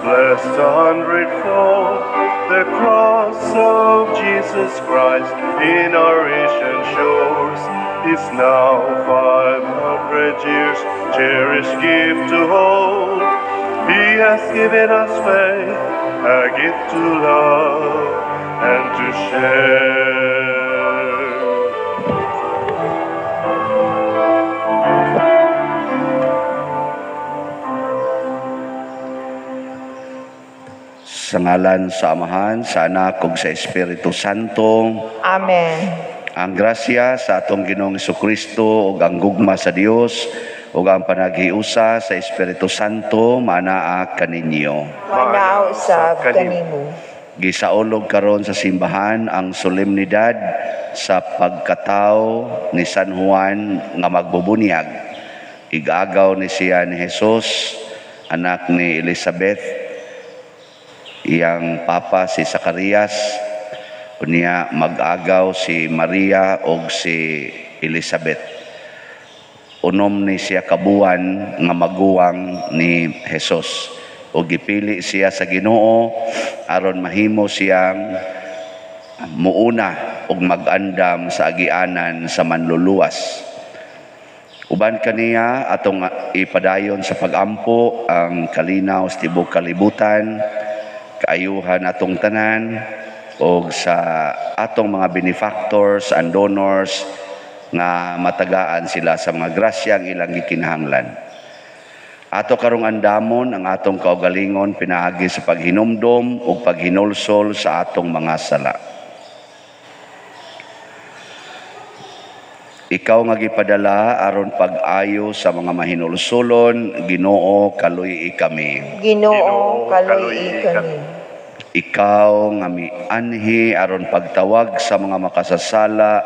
Blessed a hundredfold, the cross of Jesus Christ in our ancient shores is now 500 years, cherished gift to hold. He has given us faith, a gift to love and to share. Sa ngalan sa Amahan, sa Anak ug sa Espiritu Santo. Amen. Ang grasya sa atong Ginoong Hesukristo ug ang gugma sa Dios ug ang panaghiusa sa Espiritu Santo maanaa kaninyo. Manaa usab kanimo. Gisaulog karon sa simbahan ang solemnidad sa pagkataw ni San Juan nga magbubunyag. Igagaw ni siya ni Jesus, anak ni Elizabeth, iyang papa si Zacarias. Unya mag-agaw si Maria og si Elizabeth. Unom ni siya kabuan nga maguwang ni Jesus. O gipili siya sa Ginoo aron mahimo siyang muuna og mag-andam sa agianan sa manluluwas. Uban kaniya atong ipadayon sa pagampo ang kalinaw sa tibuok kalibutan, kaayuhan atong tanan og sa atong mga benefactors and donors nga matagaan sila sa mga grasya ang ilang gikinahanglan. Ato karong andamon ang atong kaugalingon pinaagi sa paghinumdom ug paghinulsol sa atong mga sala. Ikaw nga gipadala aron pag-ayo sa mga mahinulsolon, Ginoo, kaluy-i kami. Ginoo, kaluy-i kami. Ikaw nga mianhi aron pagtawag sa mga makasasala,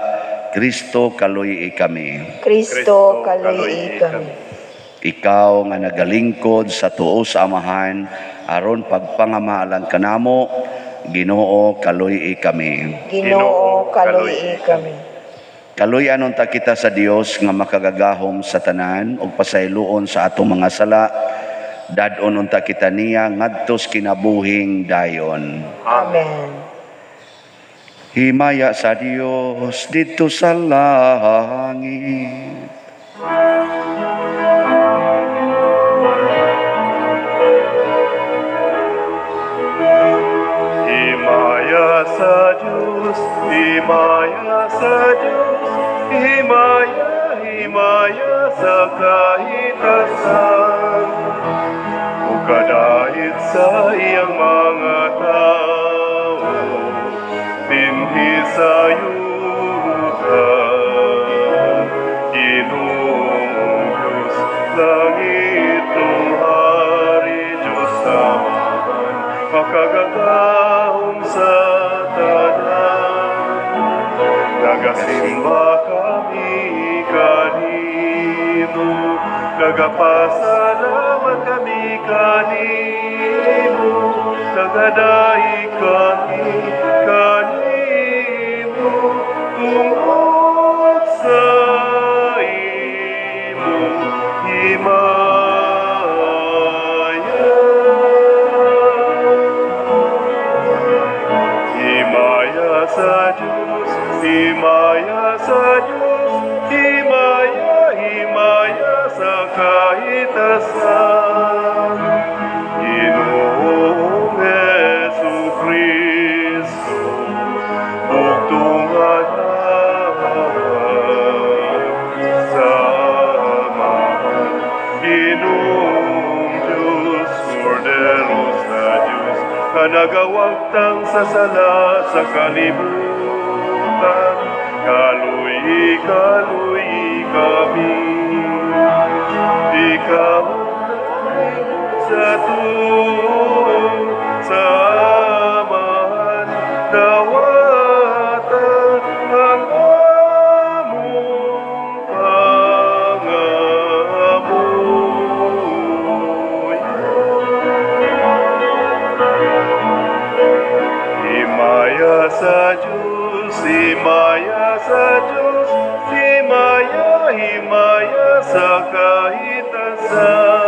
Kristo, kaluy-i kami. Kristo, kaluy-i kami. Ikaw nga nagalingkod sa tuo sa Amahan aron pagpangamaalan kanamo, Ginoo, kaluy-i kami. Ginoo, kaluy-i kami. Kaluy-an unta kita sa Dios nga makagagahom sa tanan ug pasayloon sa atong mga sala. Dad-on unta kita niya ngadto sa kinabuhing dayon. Amen. Himaya sa Dios didto sa langit. Himaya sa Dios, himaya sa Dios, himaya, himaya sa kahitasan. Ug kadait sa iyang mga tao, dinhi sa yuta. Ginoong Diyos, langit hari, Diyos Amahan, makagagahom sa tanan. Nagasimba kami kanimo, nagapasalamat kami kanimo, nagadaig kami kanimo, tungod sa imong himaya. Himaya sa Diyos, himaya sa Diyos, himaya, himaya sa kahitasan. Ginoong Hesukristo, bugtong Anak sa Amahan, Ginoong Diyos, Kordero sa Diyos, kanagawagtang sa sala sa kalibutan, kaluy-i, kaluy-i kami. Ikaw sa tuong sa Amahan, dawata ang among pangamuyo. Himaya sa Diyos, himaya sa Diyos, himaya, himaya sa kahitasan.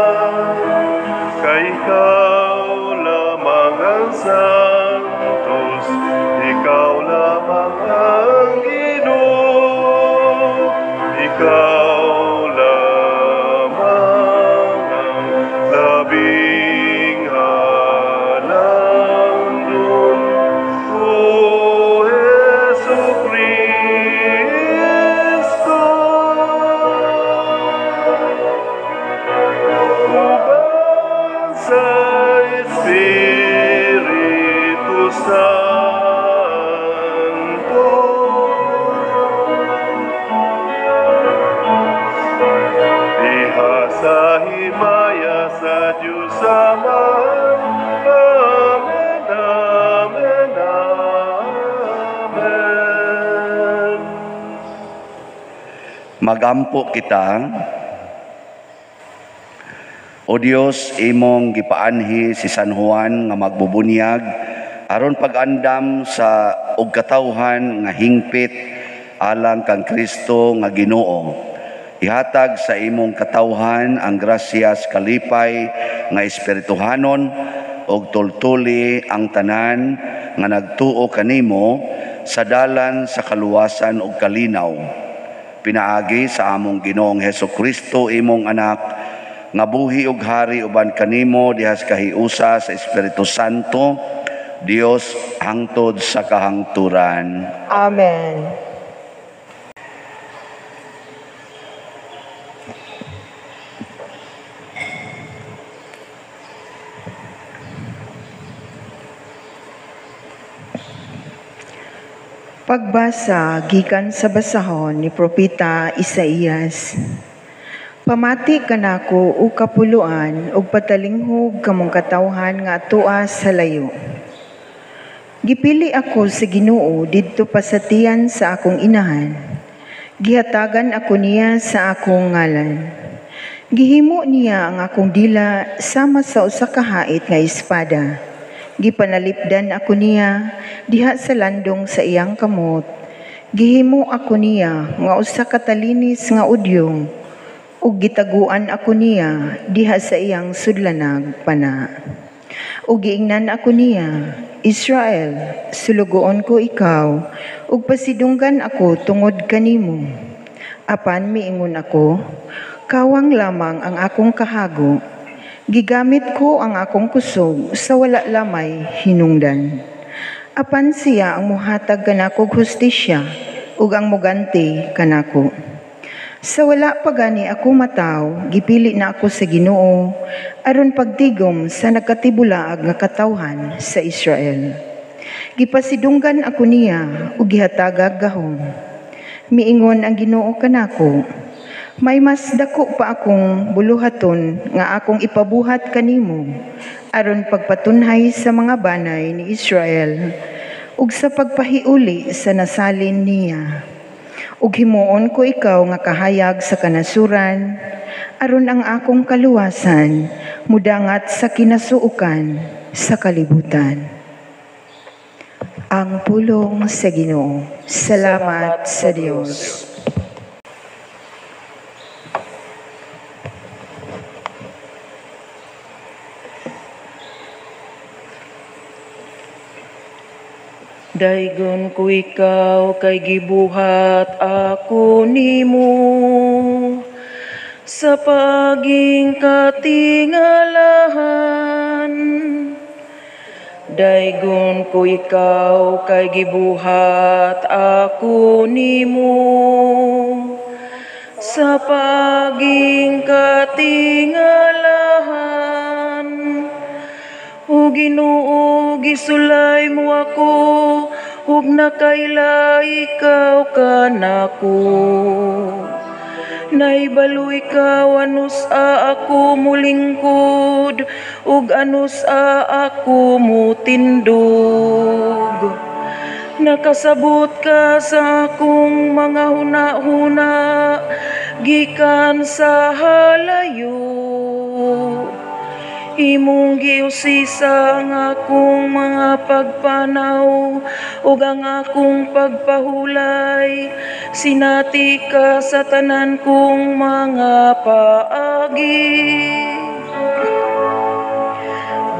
Diyos Amahan. Amen, Amen, Amen. Magampo kita. O Dios, imong gipaanhi si San Juan nga magbubunyag aron pag-andam sa og katawhan nga hingpit alang kang Kristo nga Ginoo. Ihatag sa imong katawhan ang grasya sa kalipay nga espirituhanon og tultuli ang tanan nga nagtuo kanimo sa dalan sa kaluwasan ug kalinaw. Pinaagi sa among Ginoong Hesus Kristo, imong anak, nga buhi ug hari uban kanimo diha sa kahiusa sa Espiritu Santo, Dios hangtod sa kahangturan. Amen. Pagbasa gikan sa basahon ni Propeta Isaías. Pamati kanako o kapuluan ug patalinghog kamong katawhan nga atoa sa layo. Gipili ako sa Ginoo didto pa sa tiyan sa akong inahan. Gihatagan ako niya sa akong ngalan. Gihimo niya ang akong dila sama sa usa ka hait nga espada. Gipanalipdan ako niya diha sa landong sa iyang kamot. Gihimo ako niya nga usa ka talinis nga udyong ug gitaguan ako niya diha sa iyang sudlanag pana. Ug giingnan ako niya, Israel, sulugoon ko ikaw, ug pasidunggan ako tungod kanimo. Apan miingon ako, kawang lamang ang akong kahago. Gigamit ko ang akong kusog sa wala lamay hinungdan. Apan siya ang muhatag kanako og hustisya ug ang muganti kanako. Sa wala pa gani ako mataw, gipili na ako sa Ginoo aron pagtigom sa nagkatibulaag nga katawhan sa Israel. Gipasidunggan ako niya ug gihatagag gahom. Miingon ang Ginoo kanako, may mas dako pa akong buluhaton nga akong ipabuhat kanimo aron pagpatunhay sa mga banay ni Israel ug sa pagpahiuli sa nasalin niya. Ug himuon ko ikaw nga kahayag sa kanasuran aron ang akong kaluwasan mudangat sa kinasuokan sa kalibutan. Ang pulong sa Ginoo. Salamat sa Dios. Daygon ko ikaw kay gibuhat ako nimo sa paging katingalahan. Daygon ko ikaw kay gibuhat ako nimo sa paging katingalahan. O Ginoo, gisulay mo ako, ug nakaila ikaw kanako. Naibalo ikaw anus-a ako mulingkod, ug anus-a ako mutindog. Nakasabot ka sa akong mga huna-huna, gikan sa halayo. Imong giusisa ang akong mga pagpanaw ug ang akong pagpahulay. Sinati ka sa tanan kong mga paagi.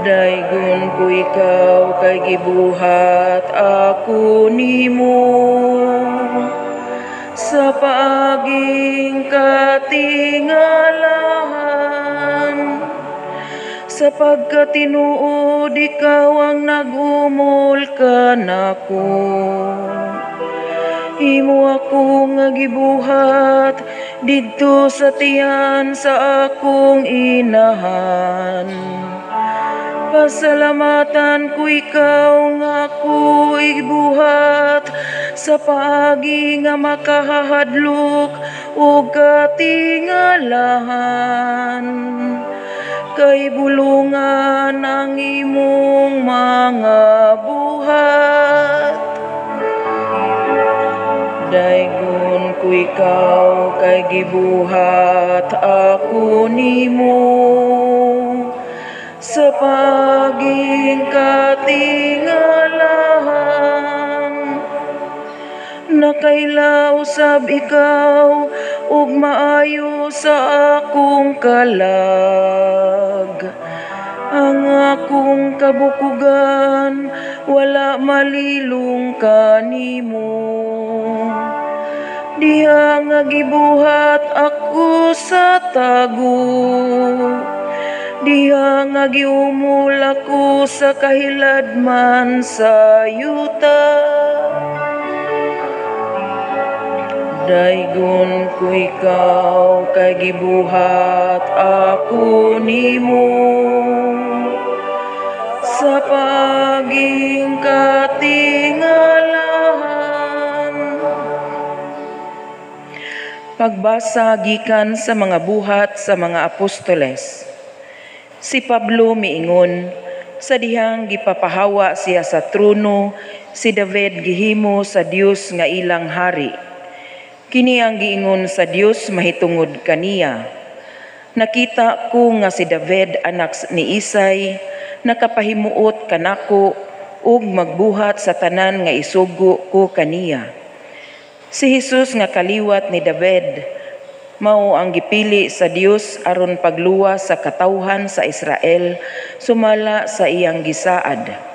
Daygon ko ikaw kay gibuhat ako nimo sa paaging katingalahan. Sapagkat tinuod ikaw ang nag-umol kanako. Imo ako nga gibuhat didto sa tiyan sa akong inahan. Pasalamatan ko ikaw nga ako ibuhat sa paagi nga makahahadlok ug katingalahan. kay bulungan ang imong mga buhat. Daygon ko ikaw kay gibuhat ako nimo sa paging katingalahan. Nakailaw sab ikaw ug maayo sa akong kalag. Ang akong kabukugan wala malilong kanimo. Diha nga gibuhat ako sa tago, diha nga giumol ako sa kahiladman sa yuta. Daygon ko ikaw kay gibuhat ako nimo sa paging katingalahan. Pagbasa gikan sa mga buhat sa mga apostoles. Si Pablo miingon, sa dihang gipapahawa siya sa trono, si David gihimo sa Dios nga ilang hari. Kini ang giingon sa Dios mahitungod kaniya. Nakita ko nga si David anak ni Isay nakapahimuot kanako ug magbuhat sa tanan nga isugo ko kaniya. Si Jesus nga kaliwat ni David mao ang gipili sa Dios aron pagluwas sa katawhan sa Israel sumala sa iyang gisaad.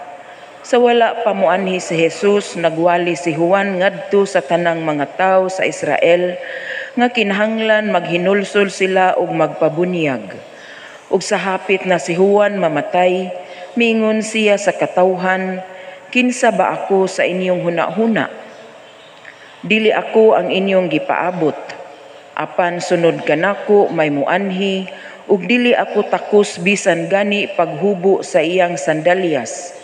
Sa wala pa moanhi si Jesus, nagwali si Juan ngadto sa tanang mga tawo sa Israel nga kinahanglan maghinulsol sila og magpabunyag. Ug sa hapit na si Juan mamatay, miingon siya sa katawhan, kinsa ba ako sa inyong hunahuna? Dili ako ang inyong gipaabot. Apan sunod kanako may muanhi, ug dili ako takos bisan gani paghubo sa iyang sandalyas.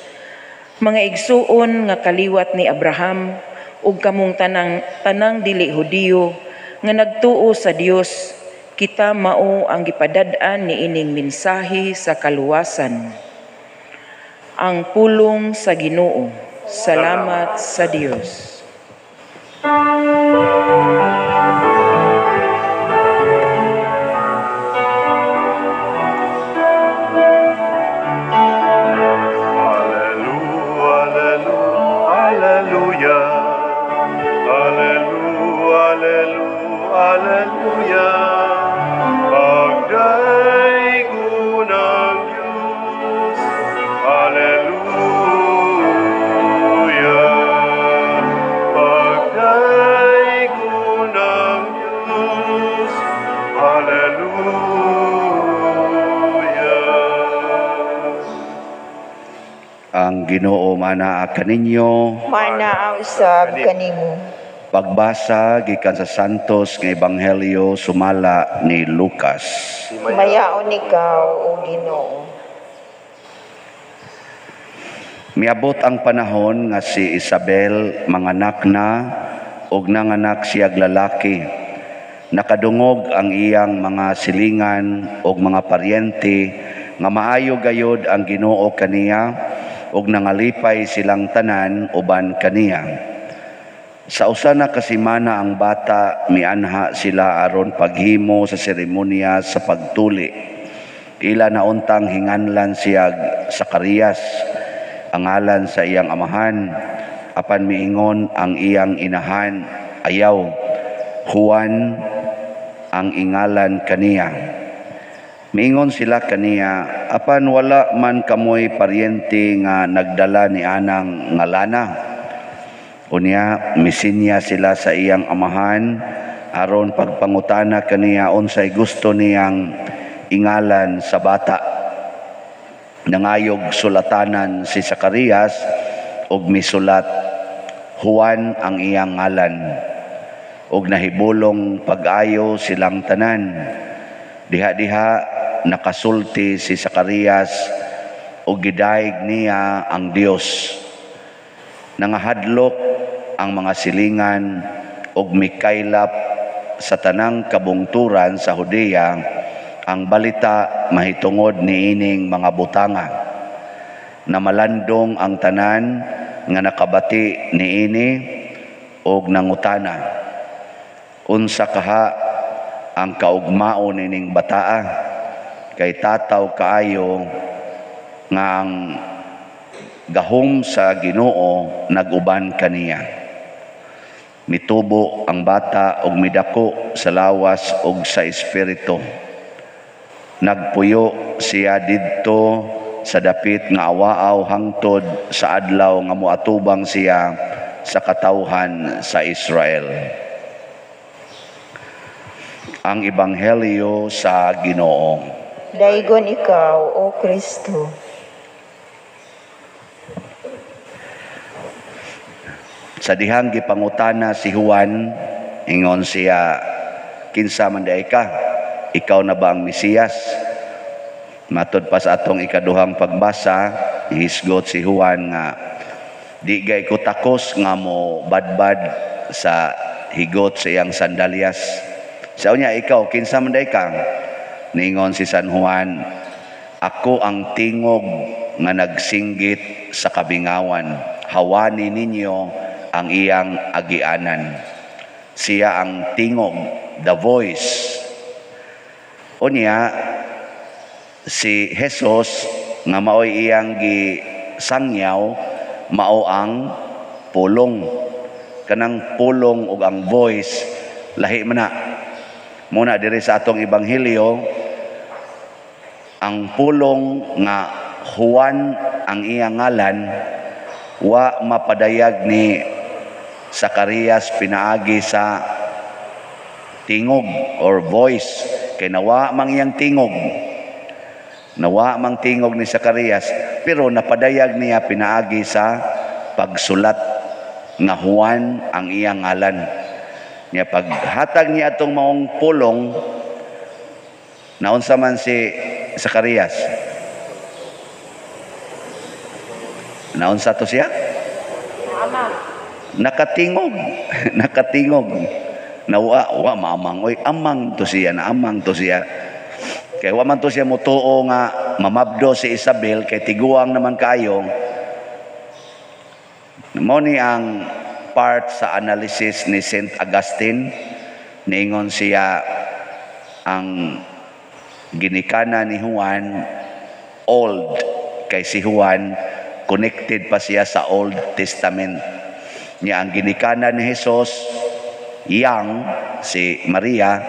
Mga igsuon nga kaliwat ni Abraham ug kamong tanang dili Hudiyo nga nagtuo sa Dios, kita mao ang gipadad-an niining mensahe sa kaluwasan. Ang pulong sa Ginoo. Salamat sa Dios. Ang Ginoo manaa kaninyo, manaa usab kanimo. Pagbasa gikan sa Santos nga Ebanghelyo sumala ni Lucas. Mayaon ikaw, o Ginoo. Miabot ang panahon nga si Isabel manganak na og nanganak siyag lalaki. Nakadungog ang iyang mga silingan og mga paryente nga maayo gayod ang Ginoo kaniya ug nangalipay silang tanan uban kaniya. Sa usa na ka semana ang bata mianha sila aron paghimo sa seremonya sa pagtuli. Ila na untang hinganlan siyag Sakarias, ang ngalan sa iyang amahan, apan miingon ang iyang inahan, ayaw, Juan ang ingalan kaniya. Miingon sila kaniya, apan wala man kamoy paryente nga nagdala ni anang ngalana. Unya, misinya sila sa iyang amahan, aron pagpangutana kaniya unsay gusto niyang ingalan sa bata. Nangayog sulatanan si Sakarias og misulat, Juan ang iyang ngalan. Og nahibulong pag-ayo silang tanan. Diha-diha nakasulti si Sakarias og gidayeg niya ang Dios. Nangahadlok ang mga silingan og mikaylap sa tanang kabungturan sa Judea ang balita mahitungod niining mga butanga. Namalandong ang tanan nga nakabati niini og nangutana, unsa kaha ang kaugmaon nining bataa? Kay tataw kaayo nga ang gahom sa Ginoo nag-uban kaniya. Mitubo ang bata og midako sa lawas og sa espiritu. Nagpuyo siya didto sa dapit nga awaaw hangtod sa adlaw nga moatubang siya sa katawhan sa Israel. Ang Ebanghelyo sa Ginoo. Daigon ikaw, O Kristo. Sa dihang gipangutana si Juan, ingon siya, kinsa man diay ka? Ikaw na ba ang Mesiyas? Matod pa sa atong ikaduhang pagbasa, hisgot si Juan nga di gay ko takos nga mo badbad sa higot sa iyang sandalyas. Sa unya, ikaw, kinsa man diay ka? Ningon si San Juan, ako ang tingog nga nagsinggit sa kabingawan. Hawani ninyo ang iyang agianan. Siya ang tingog, the voice. Unya, si Jesus nga maoy iyang gisangyaw, mao ang pulong. Kanang pulong ug ang voice lahi man na. Muna diri sa atong ebanghelyo, ang pulong nga Juan ang iyang ngalan wa mapadayag ni Zacarias pinaagi sa tingog or voice, kay nawa mang iyang tingog. Nawa mang tingog ni Zacarias, pero napadayag niya pinaagi sa pagsulat nga Juan ang iyang ngalan. Niya paghatag niya atong maong pulong, naunsa man si Zacarias? Naunsa to siya? Nakatingog. Nakatingog. Nawa, wa mamang, oy, amang to siya, na amang to siya. Kay wa man to siya mutuo nga mamabdo si Isabel, kay tiguang naman kayo. Mao ni ang part sa analysis ni Saint Augustine. Niingon siya ang ginikana ni Juan old, kay si Juan connected pa siya sa Old Testament. Niya ang ginikana ni Jesus young, si Maria,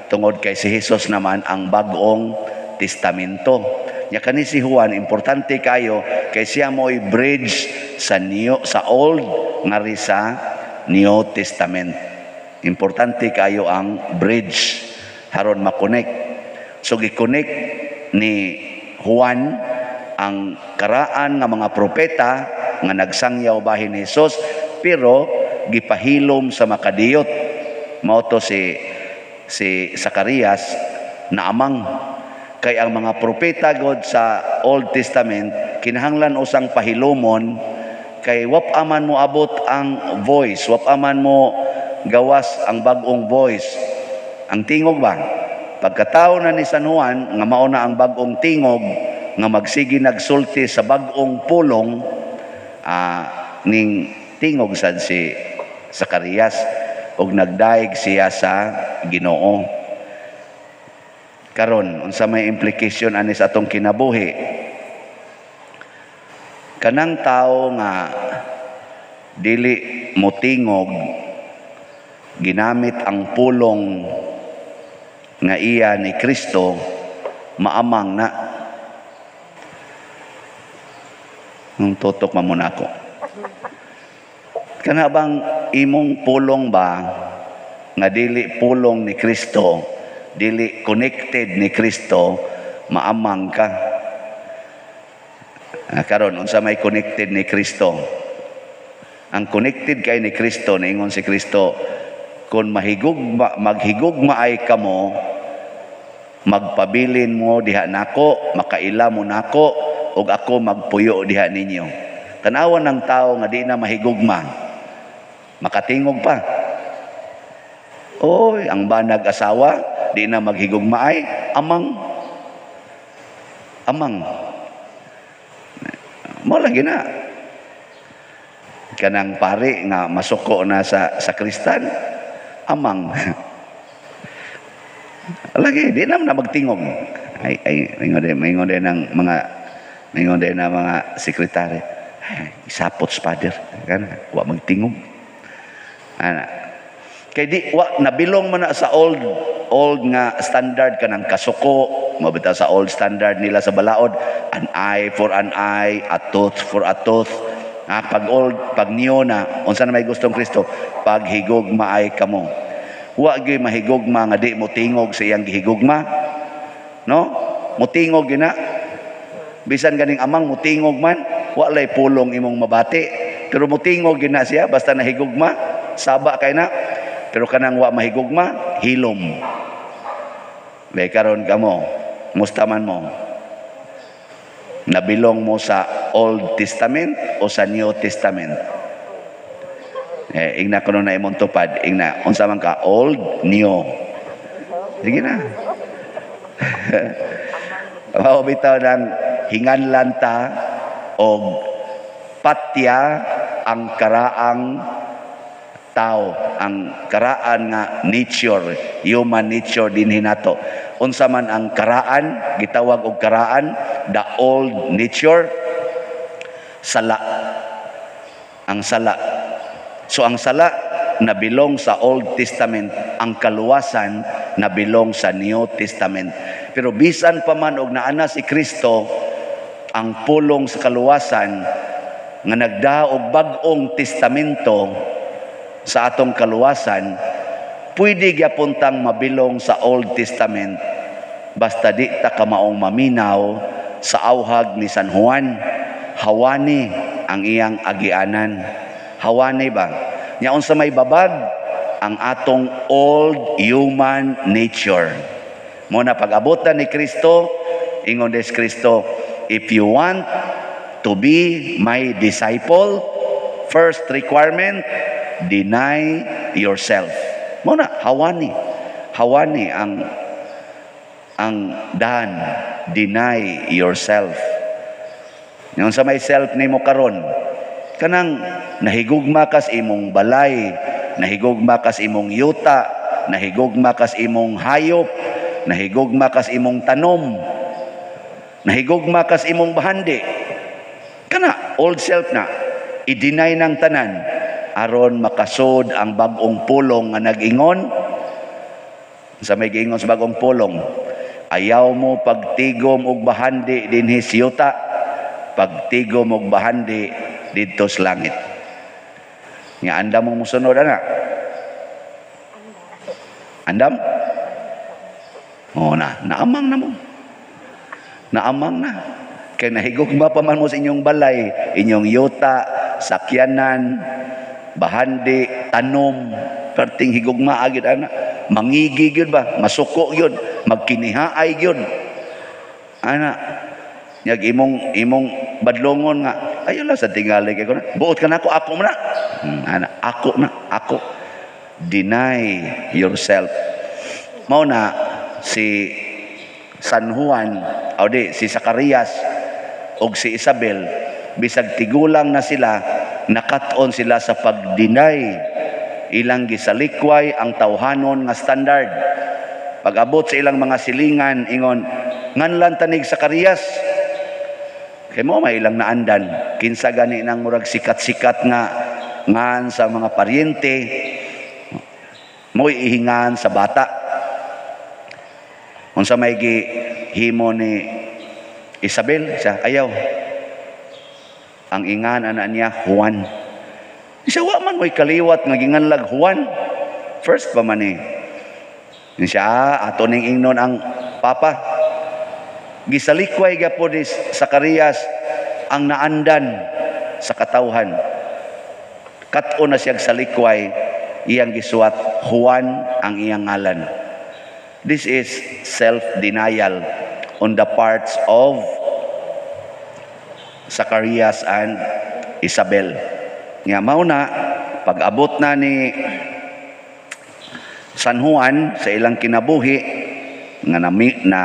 tungod kay si Jesus naman ang Bagong Testamento. Nya kani si Juan importante kayo kay siya mo'y bridge sa new, sa Old ngari sa New Testament. Importante kayo ang bridge haron makonect. So gi-connect ni Juan ang karaan nga mga propeta nga nagsangyaw bahin ni Jesus, pero gipahilom sa makadiyot. Mao to si Zacarias na amang. Kay ang mga propeta god sa Old Testament kinahanglan usang pahilomon, kay wap aman mo abot ang voice, wap aman mo gawas ang bag-ong voice. Ang tingog ba? Pagkatao na ni San Juan nga mao na ang bag-ong tingog nga magsige nagsulti sa bag-ong pulong, ning tingog sad si Zacarias og nagdaig siya sa Ginoo. Karon, unsa may implication ani sa atong kinabuhi? Kanang tao nga dili motingog, ginamit ang pulong nga iya ni Kristo, maamang na. Nung tutok man muna ako. Kana bang imong pulong ba nga dili pulong ni Kristo, dili connected ni Kristo, maamang ka? Karon, unsa may connected ni Kristo? Ang connected kay ni Kristo, niingon si Kristo, kung maghigugma ay kamo, magpabilin mo diha nako, makaila mo nako, ug ako magpuyo diha ninyo. Tanawan ng tao nga di na mahigugma, makatingog pa. Oy, ang banag asawa, di na maghigugma ay amang. Amang. Mo lagi na. Kanang pare nga masuko na sa sakristan, amang. Lagi di na na magtingog. Ay ay maingon din ng mga sekretary. Ay, isapot sa father kana wa magtingog. Ana. Kay di wa nabilong man na sa old old nga standard, kanang kasuko, mabitaw sa old standard nila sa balaod, an eye for an eye, a tooth for a tooth. Ah, pag old, pag new na, unsa na may gustong Kristo? Paghigugma ay kamo. Wa gyud mahigugma nga di mo tingog sa iyang gihigugma. No? Mutingog gyud na. Bisan ganing amang mutingog man, wa lay pulong imong mabati. Pero mutingog gyud na siya basta nahigugma, saba kay na. Pero kanang wa mahigugma, hilom. May karon kamo, musta man mo? Nabilong mo sa Old Testament o sa New Testament? Eh, ingna kuno na imong tupad, ingna unsa man ka, old, new? Sige na. Mao bitaw ng hinganlan ta og patya ang karaang tao, ang karaan nga nature, human nature din hinato. Unsa man ang karaan, gitawag og karaan, the old nature, sala. Ang sala. So ang sala nabilong sa Old Testament, ang kaluwasan nabilong sa New Testament. Pero bisan pa man og naana si Kristo, ang pulong sa kaluwasan nga nagdaa og bag-ong testamento sa atong kaluwasan, pwede gyapon tang mabilong sa Old Testament basta di ta kamaong maminaw sa auhag ni San Juan. Hawani ang iyang agianan. Hawani ba? Nya unsa may babag ang atong old human nature. Mo na pag-abutan ni Kristo, ingon des Kristo, "If you want to be my disciple, first requirement, deny yourself." Mo na hawani. Hawani ang dan, deny yourself. Yung sa may self nimo karon, kanang nahigugma kas imong balay, nahigugma kas imong yuta, nahigugma kas imong hayop, nahigugma kas imong tanom, nahigugma kas imong bahandi. Kana old self na, i-deny ng tanan aron makasud ang bag-ong pulong nga nag-ingon. Sa may giingon sa bag-ong pulong, "Ayaw mo pagtigom og bahandi dinhi sa yuta, pagtigom og bahandi didto sa langit." Nga andam mo musunod ana? Andam? Oh na, naamang na mo. Naamang na. Kay nahigugma pa man mo sa inyong balay, inyong yuta, sakyanan, bahandi, tanom, perting higugma agid ana. Mangigi gyud ba, masuko gyud, magkinihaay gyud. Ana, nyag imong imong badlongon nga ayo lang sa tingali kay ko na. Buot ka nako, ako man na. Ana, ako na, ako. Deny yourself. Mao na si San Juan, o di, si Zacarias og si Isabel, bisag tigulang na sila, nakat-on sila sa pag-deny. Ilang gisalikway ang tawhanon nga standard. Pag-abot sa ilang mga silingan, ingon, "Nganlan tanig Zacarias?" Kay mo may ilang naandan, kinsa gani nang murag sikat-sikat nga ngan sa mga paryente, mo'y ihingan sa bata. Unsa may gihimo ni Isabel, siya, ayaw. Ang ingan ana niya, Juan. Siya, wa man mo'y kaliwat nga ginganlag Juan. First pa man eh. Siya, ato ning ingnon ang papa. Gisalikway gyapon ni Zacarias ang naandan sa katawhan. Kat-on na siyang salikway, iyang gisuwat Juan ang iyang ngalan. This is self-denial on the parts of Zacarias and Isabel. Nga mao na pag-abot na ni San Juan sa ilang kinabuhi nga na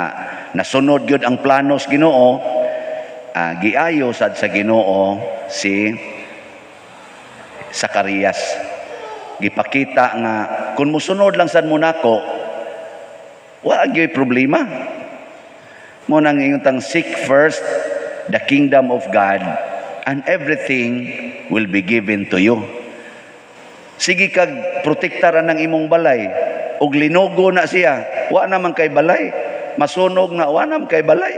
nasunod gyud ang planos Ginoo, giayo sad sa Ginoo si Zacarias. Gipakita nga kung musunod lang sad mo nako, wa gyud problema. Mo nang ingon tang seek first the kingdom of God and everything will be given to you. Sige kag protektaran ng imong balay ug linugo na siya, wa naman kay balay. Masunog na, wa naman kay balay.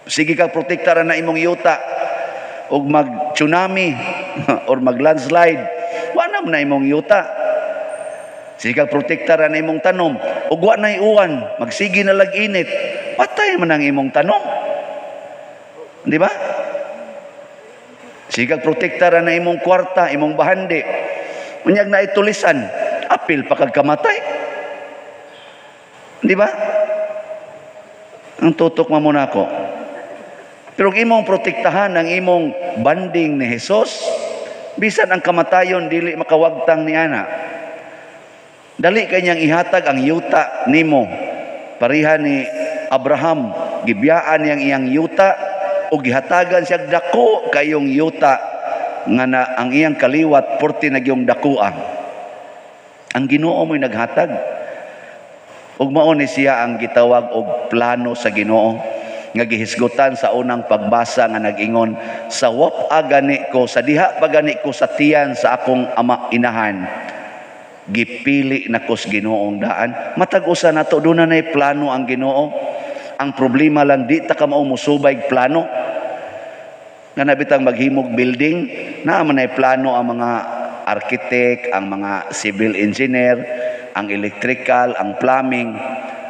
Sige kag protektaran na imong yuta ug mag tsunami or mag landslide, wa naman na imong yuta. Sige kag protektaran na imong tanom ug wa nay uwan, magsige na lag init, patay man ang imong tanom. Di ba? Sige kag protektaran na imong kwarta, imong bahandi. Unyag na itulisan, apil pa kag kamatay. Di ba? Ang tutok mo muna ako. Pero kung imong protektahan ang imong banding ni Jesus, bisan ang kamatayon dili makawagtang ni ana. Dali kay niyang ihatag ang yuta nimo. Pareha ni Abraham, gibiyaan niyang iyang yuta o gihatagan siya dako kayong yuta nga na ang iyang kaliwat porti nagyong dakuan. Ang Ginoo mo'y naghatag. Ug mao ni siya ang gitawag og plano sa Ginoo nga gihisgutan sa unang pagbasa nga nag-ingon sa wap-a gani ko, sa diha pa gani ko sa tiyan sa akong ama inahan, gipili na ko sa Ginoong daan. Matag usa nato doon na plano ang Ginoo. Ang problema lang di ta ka mao mosubay plano. Nga nabitang maghimog building, naa man nay plano ang mga architect, ang mga civil engineer, ang electrical, ang plumbing.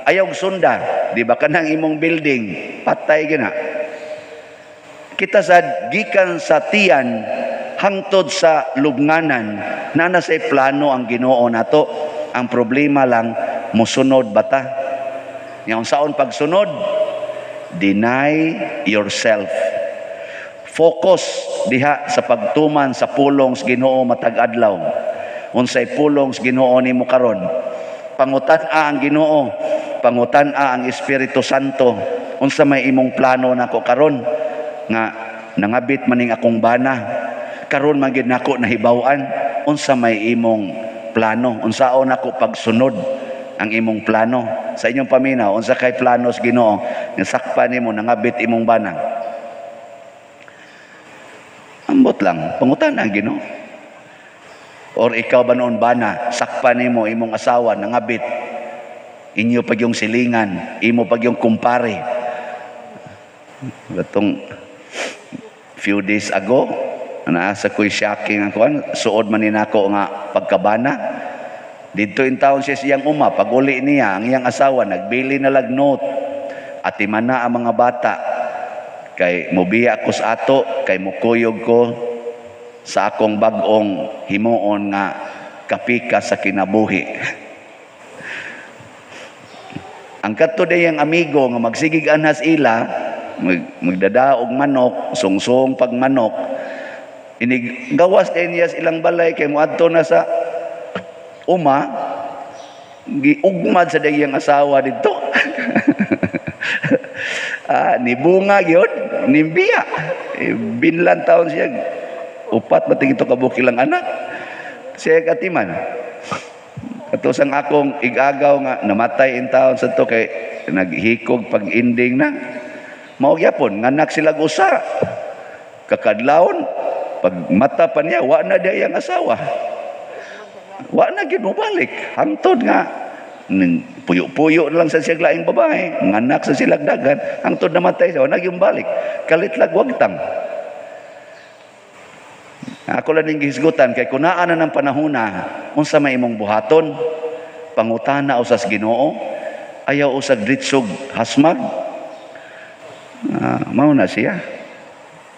Ayaw sunda, di ba kanang imong building, patay gina. Kita sad gikan sa tiyan hangtod sa lubnganan, naa na say plano ang Ginoo nato. Ang problema lang mosunod bata. Nya unsaon pagsunod? Deny yourself. Focus diha sa pagtuman sa pulong sa Ginoo matag adlaw. Unsay pulong sa Ginoo nimo karon? Pangutan-a ang Ginoo, pangutan-a ang Espiritu Santo. Unsa may imong plano nako karon? Nga nangabit maning akong bana. Karon man gid nako nahibaw-an unsa may imong plano, unsaon nako pagsunod ang imong plano. Sa inyong paminaw, unsa kay plano sa Ginoo? Nasakpan nimo nangabit imong bana. Ambot lang, pangutan ang Ginoo. Or ikaw ba noon bana, sakpan nimo imong asawa nangabit. Inyo pag yung silingan, imo pag yung kumpare. Batong few days ago, naasa ko'y shocking ang kuan, suod man ni nako nga pagkabana. Didto in town siya siyang uma, pag uli niya, ang iyang asawa, nagbili na lag note, at imana ang mga bata, kay mubiya ko sa ato, kay mukuyog ko sa akong bag-ong himuon nga kapika sa kinabuhi. Ang kadto dayang amigo nga magsigig anhas ila, magdadaog manok, sungsong pag manok, inig gawas din niya sa ilang balay kay moadto na sa uma, giugmad sa dayang asawa didto. Nibunga gyud, nimbiya. Binlan taon siya, upat mating ito kabuok ilang anak. Siya katiman. Katusang akong igagaw nga namatay in taon sa to kay naghikog pag-ending na. Mao gyapon nganak sila usa. Kakadlawon pag mata pa niya wa na diay ang asawa. Wa na gyud mobalik. Hangtod nga ning puyo-puyo na lang sa siyang laing babae, nganak sa silag dagan, hangtod namatay siya, wa na gyud balik. Kalit lag wagtang. Ako lang ning gihisgutan kay kunaan na ng panahona, unsa may imong buhaton, pangutana usas Ginoo, ayaw usag dritsog hasmag. Mao na siya.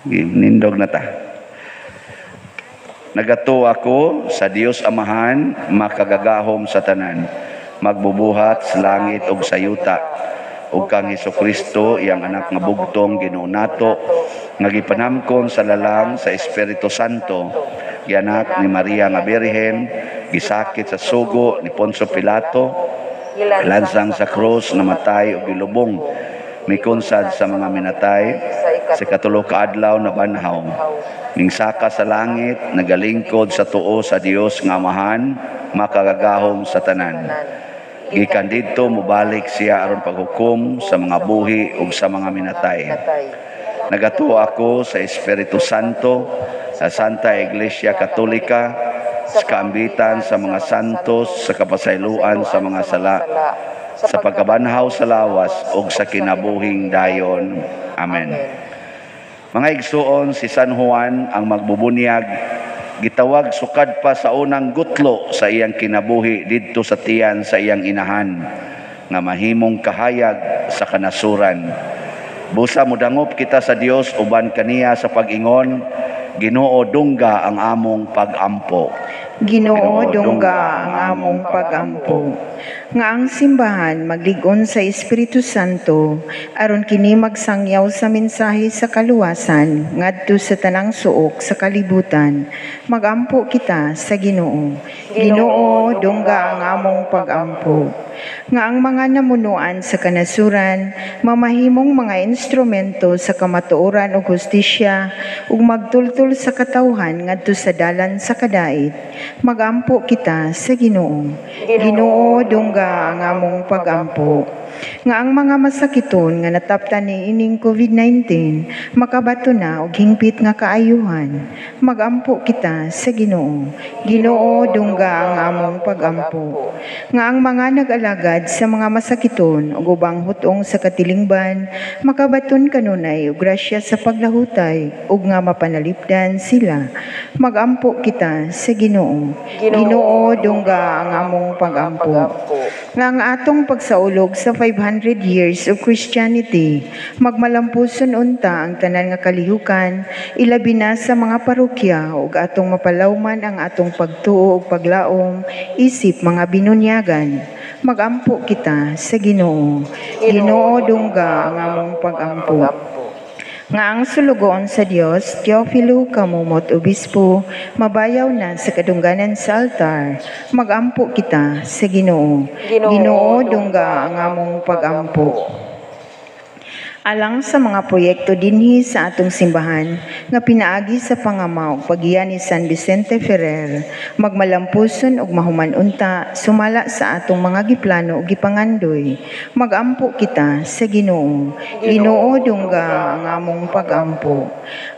Nindog na ta. Nagatuo ako sa Dios Amahan, makagagahom sa tanan, magbubuhat sa langit ug sa yuta, ug kang Hesukristo, iyang anak nga bugtong Ginoo nato, nga gipanamkon sa lalang sa Espiritu Santo, gianak ni Maria nga Birhen, gisakit sa sugo ni Poncio Pilato, Lansang sa krus, namatay ug gilubong, mikonsad sa mga minatay, sa ikatulo ka adlaw nabanhaw, mingsaka sa langit, nagalingkod sa tuo sa Dios nga Amahan, makagagahom sa tanan. Gikan didto mobalik siya aron paghukom sa mga buhi ug sa mga minatay. Nagatuo ako sa Espiritu Santo, sa Santa Iglesia Katolika, sa kaambitan sa mga santos, sa kapasayloan sa mga sala, sa pagkabanhaw sa lawas ug sa kinabuhing dayon. Amen. Mga igsuon, si San Juan ang magbubunyag gitawag sukad pa sa unang gutlo sa iyang kinabuhi didto sa tiyan sa iyang inahan nga mahimong kahayag sa kanasuran. Busa modangop kita sa Dios uban kaniya sa pag-ingon, Ginoo, dungga ang among pagampo. Ginoo, dungga ang among pagampo. Nga ang simbahan maglig-on sa Espiritu Santo aron kini magsangyaw sa mensahe sa kaluwasan ngadto sa tanang suok sa kalibutan. Magampo kita sa Ginoo. Ginoo, dungga ang among pagampo. Nga ang mga namunuan sa kanasuran mamahimong mga instrumento sa kamatuoran ug hustisya ug magtultol sa katawhan ngadto sa dalan sa kadait. Magampo kita sa Ginoo. Ginoo, dungga ang among pagampo. Nga ang mga masakiton nga nataptan ni ining COVID-19 makabato na og hingpit nga kaayuhan. Magampo kita sa Ginoo. Ginoo, dungga ang among pagampo. Nga ang mga nag-alagad sa mga masakiton ug ubang hutong sa katilingban makabaton kanunay og grasya sa paglahutay ug nga mapanalipdan sila. Magampo kita sa Ginoo. Ginoo, dungga ang among pagampo. Nga ang atong pagsaulog sa 500 years of Christianity, magmalampuson unta ang tanan nga kalihukan, ilabi na sa mga parokya ug atong mapalawman ang atong pagtuo ug paglaom isip mga binunyagan. Magampo kita sa Ginoo. Ginoo, dungga ang among pagampo. Nga ang sulugoon sa Dios, Teofilo Camomot Obispo, mabayaw na sa kadungganan sa altar. Magampo kita sa Ginoo. Ginoo, dungga ang among pagampo. Alang sa mga proyekto dinhi sa atong simbahan nga pinaagi sa pangama ug paggiya ni San Vicente Ferrer, magmalampuson ug mahuman unta sumala sa atong mga giplano ug gipangandoy. Magampo kita sa Ginoo. Ginoo, dungga ang among pagampo.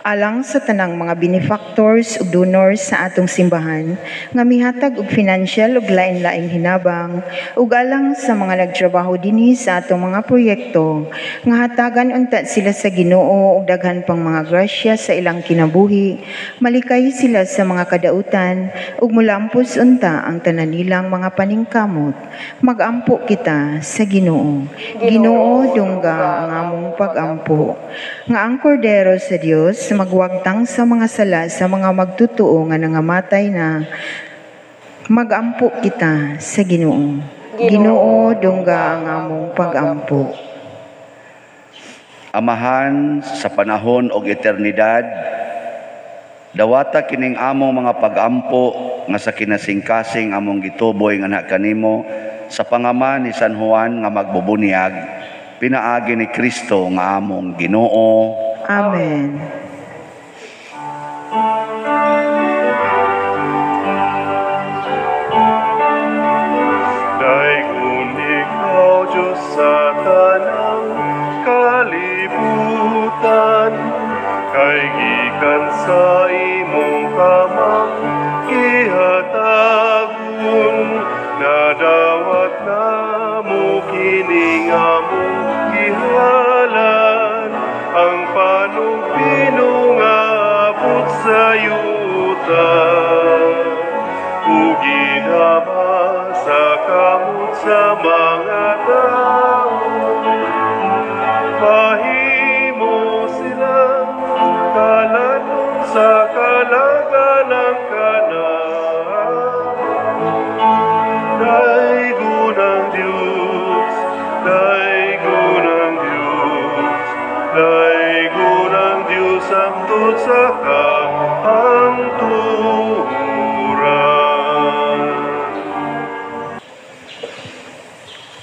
Alang sa tanang mga benefactors ug donors sa atong simbahan nga mihatag og financial ug lain-laing hinabang, ug alang sa mga nagtrabaho dinhi sa atong mga proyekto nga hatagan unta sila sa Ginoo og daghan pang mga grasya sa ilang kinabuhi, malikay sila sa mga kadautan ug mulampos unta ang tanan nilang mga paningkamot. Magampo kita sa Ginoo. Ginoo, dungga ang among pagampo. Nga ang Kordero sa Dios magwagtang sa mga sala sa mga magtutuo nga nangamatay na, magampo kita sa Ginoo. Ginoo, dungga ang among pagampo. Amahan sa panahon og eternidad, dawata kining among mga pagampo nga sa kinasingkasing among gituboy nga anak kanimo sa pangama ni San Juan nga magbubunyag, pinaagi ni Kristo nga among Ginoo. Amen. Daigon ikaw, Diyos, sa tanang kalibutan, kay gikan sa imong kamang gihatagon, nadawat namo kining among gihalan, ang panugpino nga abot sa yuta, ug ginama sa kamot sa mga tao. Mahimo sila kalanon sa kalagalang kanan. Daigon ang Diyos, daigon ang Diyos, daigon ang Diyos hangtod sa kahangturan.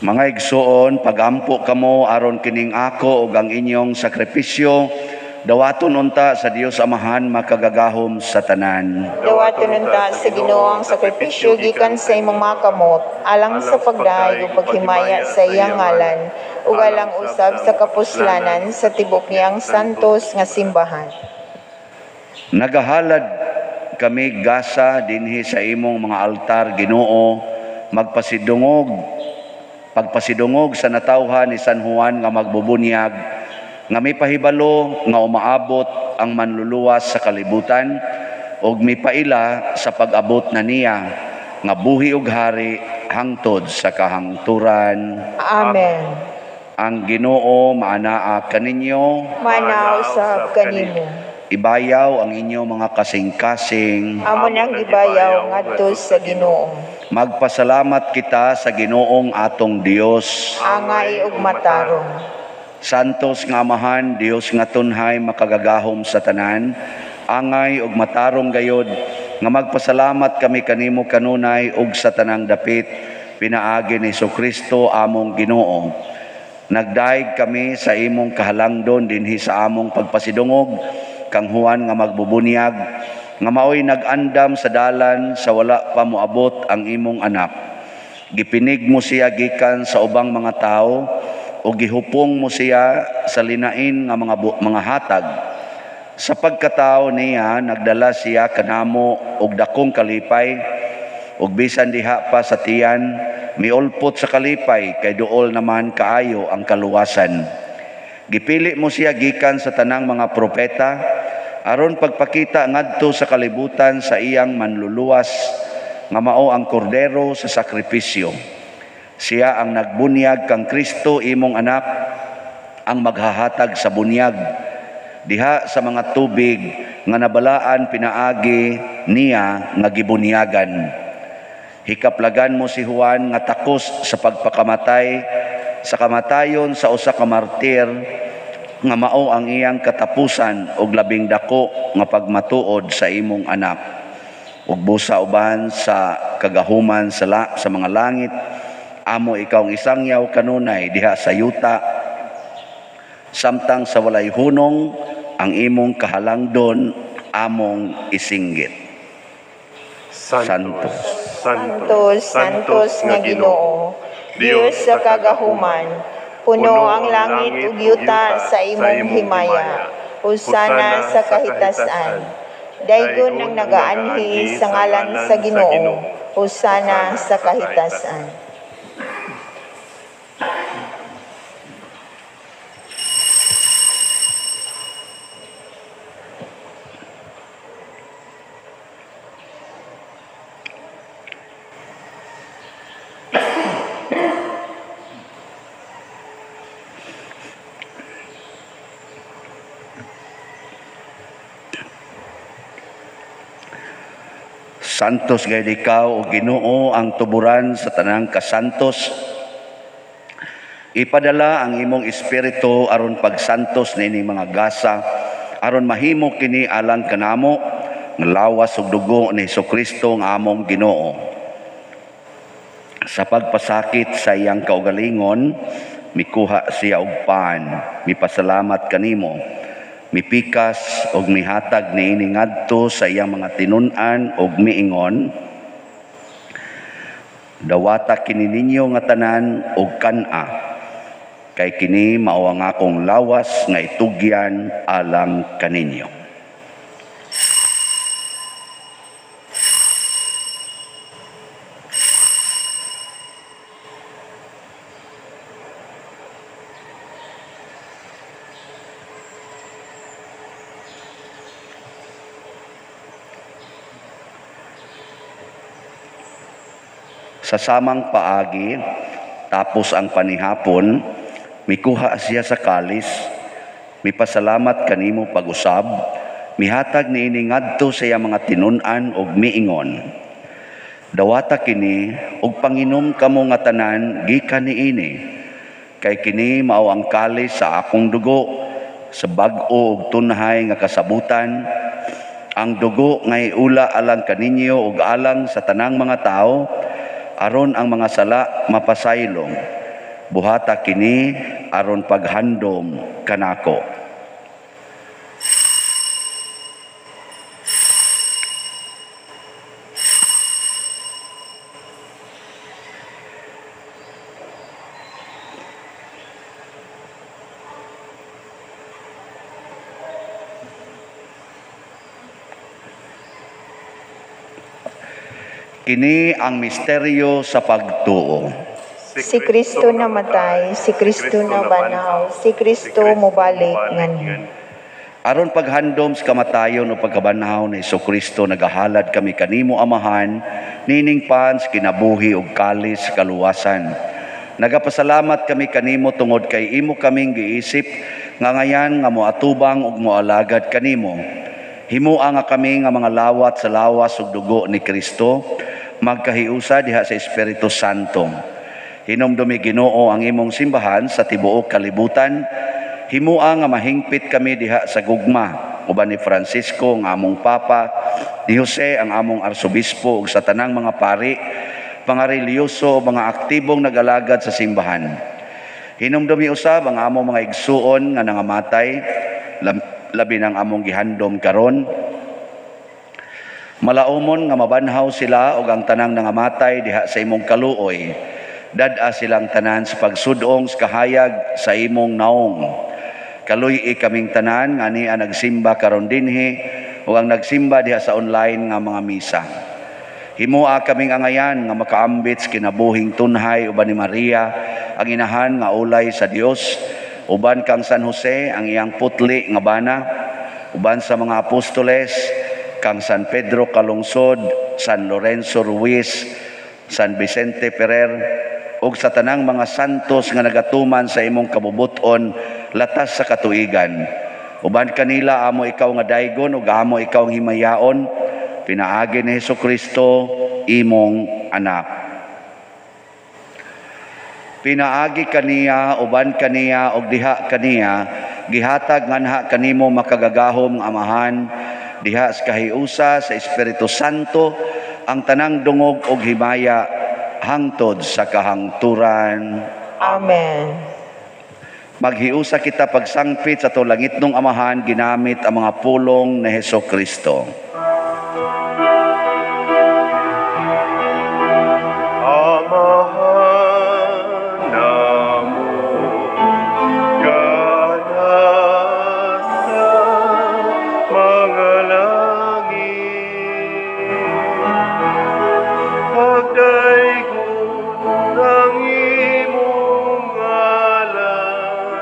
Mga igsoon, pagampo kamo aron kining ako ug ang inyong sakripisyo dawaton unta sa Dios Amahan makagagahom sa tanan. Dawaton unta sa Ginoo ang sakripisyo gikan sa imong mga kamot alang sa pagdayeg ug paghimaya sa iyang ngalan ug alang usab sa kapuslanan sa tibok niyang santos nga simbahan. Nagahalad kami gasa dinhi sa imong mga altar, Ginoo, pagpasidungog sa natawhan ni San Juan nga magbubunyag, nga mipahibalo nga umaabot ang manluluwas sa kalibutan ug mipaila sa pag-abot na niya nga buhi ug hari hangtod sa kahangturan. Amen. Ang Ginoo maanaa kaninyo, Maanaa usab kanimo. Ibayaw ang inyong mga kasing-kasing. Amo nang gibayaw ngadto sa Ginoo. Magpasalamat kita sa Ginoong atong Dios. Angay ug matarong. Santos nga Amahan, Dios nga tunhay makagagahom sa tanan, angay ug matarong gayod nga magpasalamat kami kanimo kanunay ug sa tanang dapit pinaagi ni Hesukristo among Ginoo. Nagdaig kami sa imong kahalangdon dinhi sa among pagpasidungog kang Juan nga magbubunyag nga maoy nag-andam sa dalan sa wala pa moabot ang imong anak. Gipinig mo siya gikan sa ubang mga tao o gihupong mo siya sa linain nga mga hatag. Sa pagkatao niya nagdala siya kanamo og dakong kalipay ug bisan diha pa sa tiyan miulpot sa kalipay kay duol naman kaayo ang kaluwasan. Gipili mo siya gikan sa tanang mga propeta aron pagpakita ngadto sa kalibutan sa iyang manluluwas nga mao ang kordero sa sakripisyo. Siya ang nagbunyag kang Kristo imong anak ang maghahatag sa bunyag diha sa mga tubig nga nabalaan pinaagi niya nga gibunyagan. Hikaplagan mo si Juan nga takos sa pagpakamatay sa kamatayon sa usa ka martir nga mao ang iyang katapusan og labing dako nga pagmatuod sa imong anak. Ug busa uban sa kagahuman sa mga langit, amo ikaw ang isangyaw kanunay diha sa yuta, samtang sa walay hunong ang imong kahalangdon among isinggit. Santos, Santos, Santos nga Ginoo, Dios sa kagahuman, puno ang langit ug yuta sa imong himaya. Hosana sa kahitasan. Daygon ang nagaanhi sa ngalan sa Ginoo. Hosana sa kahitasan. Santos gayud ikaw o Ginoo ang tuburan sa tanang kasantos. Ipadala ang imong espiritu aron pagsantos niini mga gasa, aron mahimo kini alang kanamo nga lawas ug dugo ni Hesukristo nga among Ginoo. Sa pagpasakit sa iyang kaugalingon, mikuha siya og pan, mipasalamat kanimo, mipikas og mihatag niini ngadto sa iyang mga tinun-an og miingon, dawata kini ninyo nga tanan og kan-a, kay kini mao ang akong lawas nga itugyan alang kaninyo. Sa samang paagi, tapos ang panihapon, mikuha siya sa kalis, mipasalamat kanimo pag-usab, mihatag niini ngadto sa iyang mga tinun-an og miingon. Dawata kini og panginom kamo nga tanan gikan niini, kay kini mao ang kalis sa akong dugo, sa bag-o og tunhay nga kasabutan, ang dugo nga iula alang kaninyo ug alang sa tanang mga tawo, aron ang mga sala mapasaylo. Buhata kini aron paghandom kanako. Kini ang misteryo sa pagtuo. Si Kristo namatay, si Kristo nabanhaw, si Kristo mobalik nganhi. Aron paghandom sa kamatayon o pagkabanhaw ni Hesukristo, nagahalad kami kanimo Amahan, nining pan sa kinabuhi ug kalis sa kaluwasan. Nagapasalamat kami kanimo tungod kay imo kaming giisip nga ngayan nga moatubang ug moalagad kanimo. Himua nga kami nga mga lawat sa lawas ug dugo ni Kristo, magkahiusa diha sa Espiritu Santo. Hinumdumi Ginoo ang imong simbahan sa tibuok kalibutan. Himua nga mahingpit kami diha sa gugma uban ni Francisco nga among Papa, ni Jose ang among Arsobispo ug sa tanang mga pari, mga relihiyoso, mga aktibong nagalagad sa simbahan. Hinumdumi usab ang among mga igsuon nga nangamatay, labi ng among gihandom karon. Malaumon nga mabanhaw sila og ang tanang nangamatay diha sa imong kaluoy. Dad-a silang tanan sa pagsudong sa kahayag sa imong naong. Kaluy-i kaming tanan nga niya nagsimba karon dinhi o ang nagsimba diha sa online nga mga misa. Himua kaming angayan nga makaambit sa kinabuhing tunhay uban ni Maria ang inahan nga ulay sa Dios, uban kang San Jose ang iyang putli nga bana, uban sa mga apostoles kang San Pedro Calungsod, San Lorenzo Ruiz, San Vicente Ferrer, ug sa tanang mga santos nga nagatuman sa imong kabubut-on latas sa katuigan. Uban kanila amo ikaw nga daygon ug amo ikaw ang himayaon, pinaagi ni Hesukristo imong anak. Pinaagi kaniya, uban kaniya ug diha kaniya, gihatag nganha kanimo makagagahom nga Amahan, diha sa kahiusa sa Espiritu Santo ang tanang dungog og himaya hangtod sa kahangturan. Amen. Maghiusa kita pagsangpit sa atong langitnong Amahan ginamit ang mga pulong ni Hesukristo. Amahan namo ganas sa mga langit, pagdaygon ang imong ngalan,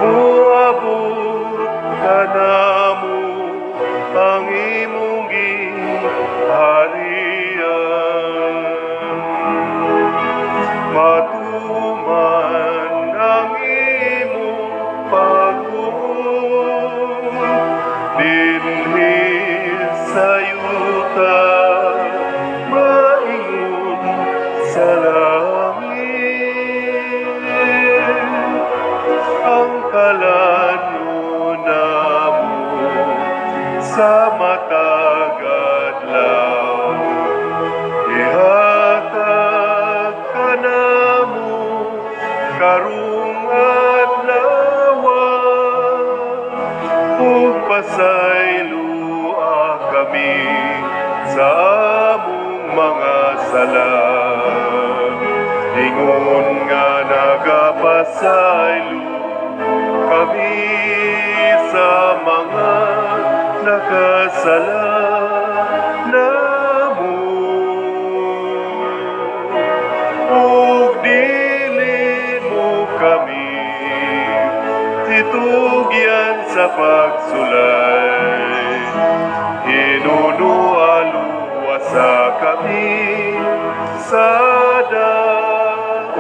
moabot kanamo ang imong gingharian. Matuman ang imong pagbuot dinhi sa yuta, maingon sa langit. Ang kalano namo sa matag adlaw, ihatag kanamo karong adlaw, ug pasayloa kami sa among mga sala, ingon nga nagapasaylo kami sa mga nakasala namo. Ug dili mo kami titugyan sa pagsulay, hinunualuwasa kami sa dautan.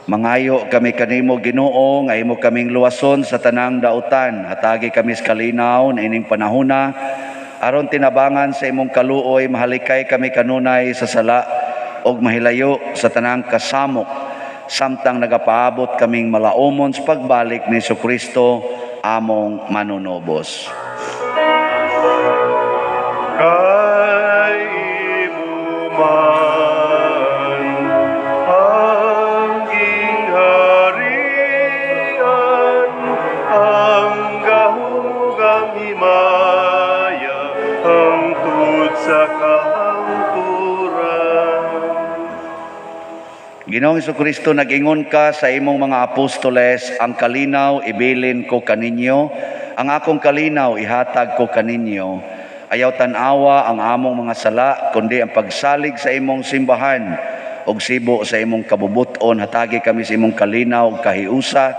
Mangayo kami kanimo Ginoo nga imo kaming luwason sa tanang dautan. Hatagi kami sa kalinaw na ining panahona aron tinabangan sa imong kaluoy, mahalikay kami kanunay sa sala og mahilayo sa tanang kasamok, samtang nagapaabot kaming malaumon sa pagbalik ni Hesukristo among manunubos. Kay imo man Ginoong Hesukristo, nag-ingon ka sa imong mga apostoles, ang kalinaw ibilin ko kaninyo, ang akong kalinaw ihatag ko kaninyo. Ayaw tan-awa ang among mga sala, kundi ang pagsalig sa imong simbahan ug sibo sa imong kabubuton, hatagi kami sa imong kalinaw ug kahiusa.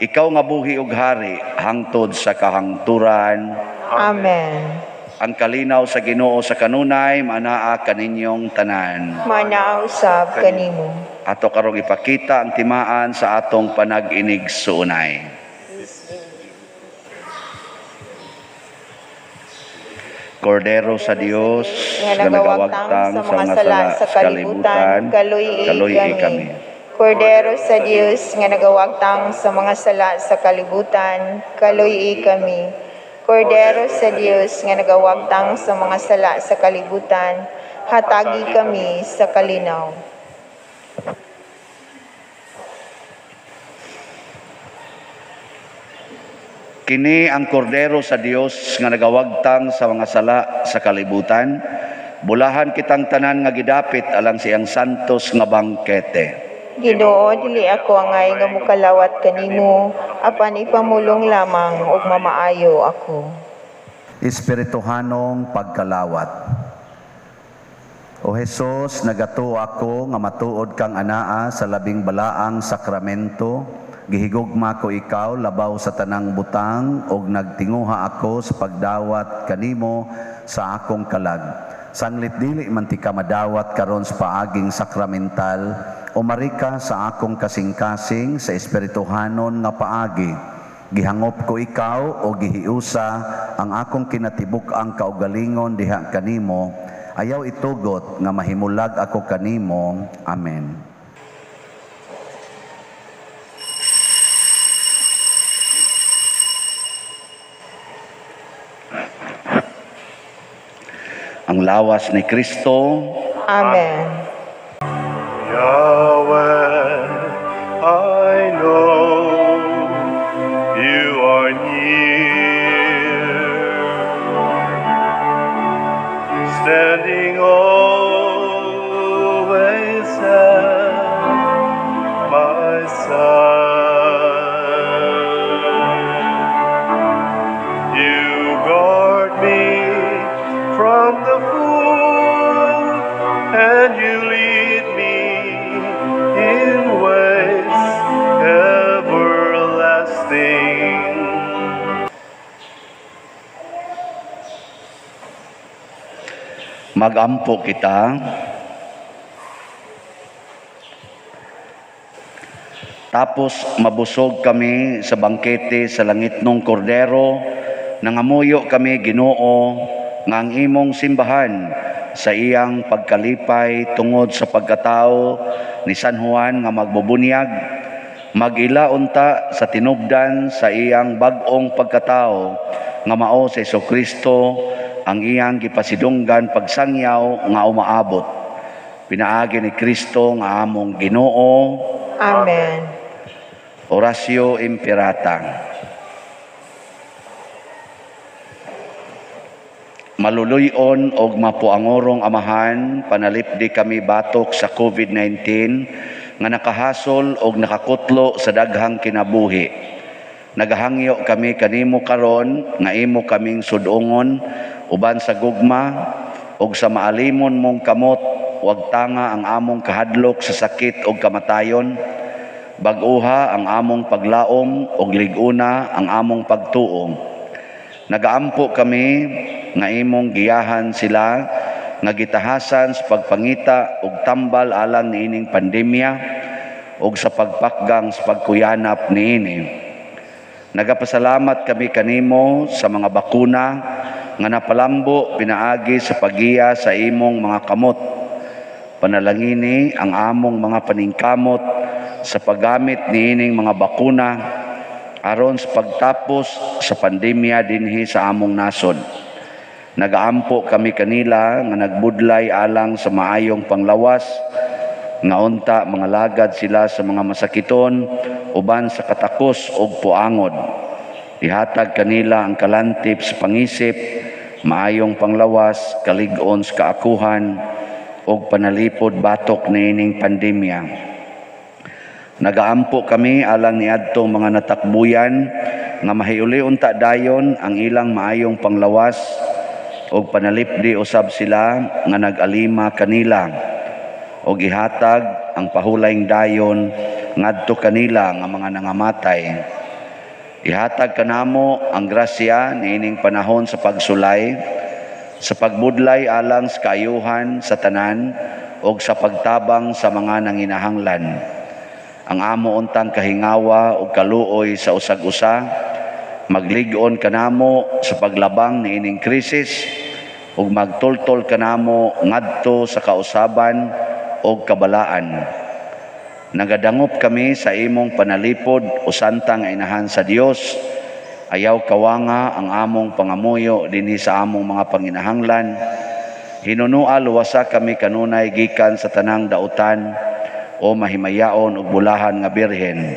Ikaw nga buhi ug hari hangtod sa kahangturan. Amen. Ang kalinaw sa Ginoo sa kanunay manaa kaninyong tanan. Manaa usab kanimo. Ato karong ipakita ang timaan sa atong panag-inig suunay. Kordero sa Dios nga nagawagtang sa mga sala sa kalibutan, kaluy-i kami. Kordero sa Dios nga nagawagtang sa mga sala sa kalibutan, kaluy-i kami. Kordero sa Dios nga nagawagtang sa mga sala sa kalibutan, hatagi kami sa kalinaw. Kini ang kordero sa Dios nga nagawagtang sa mga sala sa kalibutan. Bulahan kitang tanan nga gidapit alang siyang santos nga bangkete. Ginoo, dili ako angay nga mukalawat kanimo, apan ipamulong lamang ug mamaayo ako. Espirituhanong pagkalawat. O Hesus, nagatuo ako nga matuod kang anaa sa labing balaang sakramento. Gihigugma ko ikaw labaw sa tanang butang ug nagtinguha ako sa pagdawat kanimo sa akong kalag. Sanglit dili man ti ka madawat karon sa paaging sakramental, umarika sa akong kasing-kasing sa espirituhanon nga paagi. Gihangop ko ikaw o gihiusa ang akong kinatibuk-ang kaugalingon diha kanimo. Ayaw itugot nga mahimulag ako kanimo. Amen. Ang lawas ni Kristo. Amen. Yahweh, I know you are near, standing always at my side. You guard me from the fool, and you lead me in ways everlasting. Magampo kita. Tapos mabusog kami sa bangkete sa langit nung kordero, nangamuyo kami Ginoo nga ang imong simbahan sa iyang pagkalipay tungod sa pagkatao ni San Juan nga magbubunyag, mag-ila unta sa tinubdan sa iyang bag-ong pagkatao nga mao sa Hesukristo ang iyang gipasidunggan pagsangyaw nga umaabot. Pinaagi ni Kristo nga among Ginoo. Amen. Oratio Imperata. Maluluyon og mapuangorong amahan, panalipdi kami batok sa COVID-19 nga nakahasol og nakakutlo sa daghang kinabuhi. Nagahangyo kami kanimo karon nga imo kaming sudongon uban sa gugma og sa maalimon mong kamot, wag tanga ang among kahadlok sa sakit og kamatayon. Bag-uha ang among paglaom og lig-una ang among pagtuo. Nagaampo kami nga imong giyahan sila nga gitahasan sa pagpangita og tambal alang niining pandemya og sa pagpakgang sa pagkuyanap niini. Nagapasalamat kami kanimo sa mga bakuna nga napalambo pinaagi sa paggiya sa imong mga kamot. Panalangini ang among mga paningkamot sa paggamit niining mga bakuna aron sa pagtapos sa pandemya dinhi sa among nasod. Nagaampo kami kanila nga nagbudlay alang sa maayong panglawas, nga unta mga lagad sila sa mga masakiton uban sa katakos og puangod. Ihatag kanila ang kalantip sa pangisip, maayong panglawas, kalig-on sa kaakuhan ug panalipod batok niining pandemya. Nagaampo kami alang niadtong mga natakbuyan nga mahiuli unta dayon ang ilang maayong panglawas og panalipdi usab sila nga nag-alima kanila og ihatag ang pahulayng dayon ngadto kanila nga mga nangamatay. Ihatag kanamo ang grasya niining panahon sa pagsulay, sa pagbudlay alang sa kaayuhan sa tanan og sa pagtabang sa mga nanginahanglan. Ang amo untang kahingawa ug kaluoy sa usag-usa, maglig-on kanamo sa paglabang niining krisis ug magtultol kanamo ngadto sa kausaban ug kabalaan. Nagadangop kami sa imong panalipod o santa nga inahan sa Dios. Ayaw kawanga ang among pangamuyo dinhi sa among mga panginahanglan. Hinunua luwasa kami kanunay gikan sa tanang dautan o mahimayaon ug bulahan nga birhen.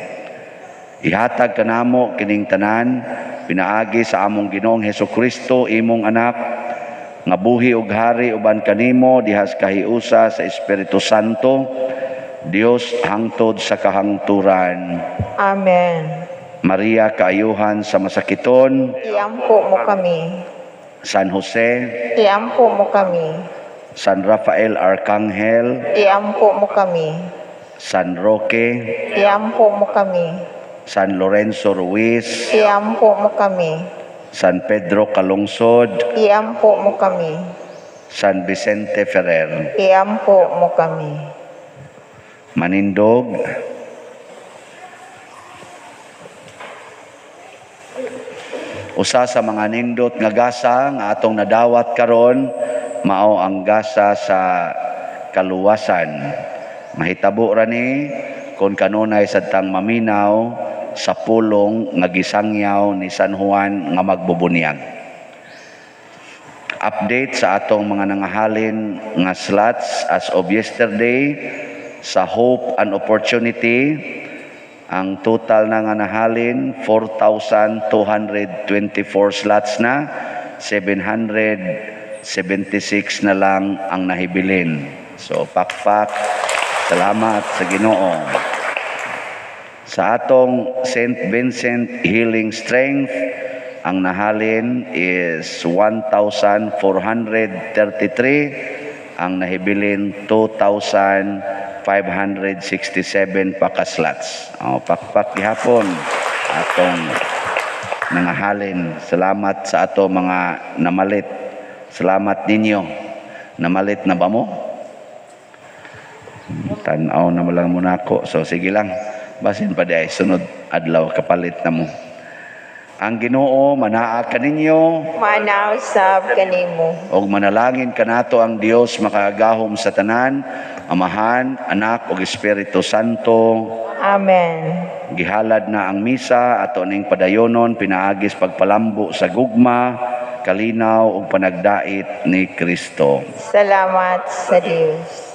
Ihatag kanamo kining tanan pinaagi sa among Ginoong Hesukristo, imong anak, nga buhi ug hari uban kanimo diha sa kahiusa sa Espiritu Santo, Dios hangtod sa kahangturan. Amen. Maria, kaayuhan sa masakiton, iampo mo kami. San Jose, iampo mo kami. San Rafael Arcangel, iampo mo kami. San Roque, iampo mo kami. San Lorenzo Ruiz, iampo mo kami. San Pedro Calungsod, iampo mo kami. San Vicente Ferrer, iampo mo kami. Manindog. Usa sa mga nindot nga gasa nga atong nadawat karon mao ang gasa sa kaluwasan. Mahitabo ra ni kon kanunay sadtang maminaw sa pulong nga gisangyaw ni San Juan nga magbubunyag. Update sa atong mga nangahalin nga slots as of yesterday sa Hope and Opportunity, ang total na nga nahalin 4,224 slots na, 776 na lang ang nahibilin. So pakpak, salamat sa Ginoo. Sa atong St. Vincent Healing Strength, ang nahalin is 1,433, ang nahibilin 2,567 pa ka slots. O, pakpak gihapon atong nangahalin. Salamat sa ato mga namalit. Salamat ninyo. Namalit na ba mo? Tan-aw na lang muna ako. So sige lang. Basin pa di ay sunod adlaw kapalit na mo. Ang Ginoo manaa kaninyo, manaw sab kanimo. Og manalangin kanato ang Dios makagahom sa tanan, Amahan, Anak ug Espiritu Santo. Amen. Gihalad na ang misa ato ning padayonon pinaagis pagpalambo sa gugma, kalinaw ug panagdait ni Kristo. Salamat sa Dios.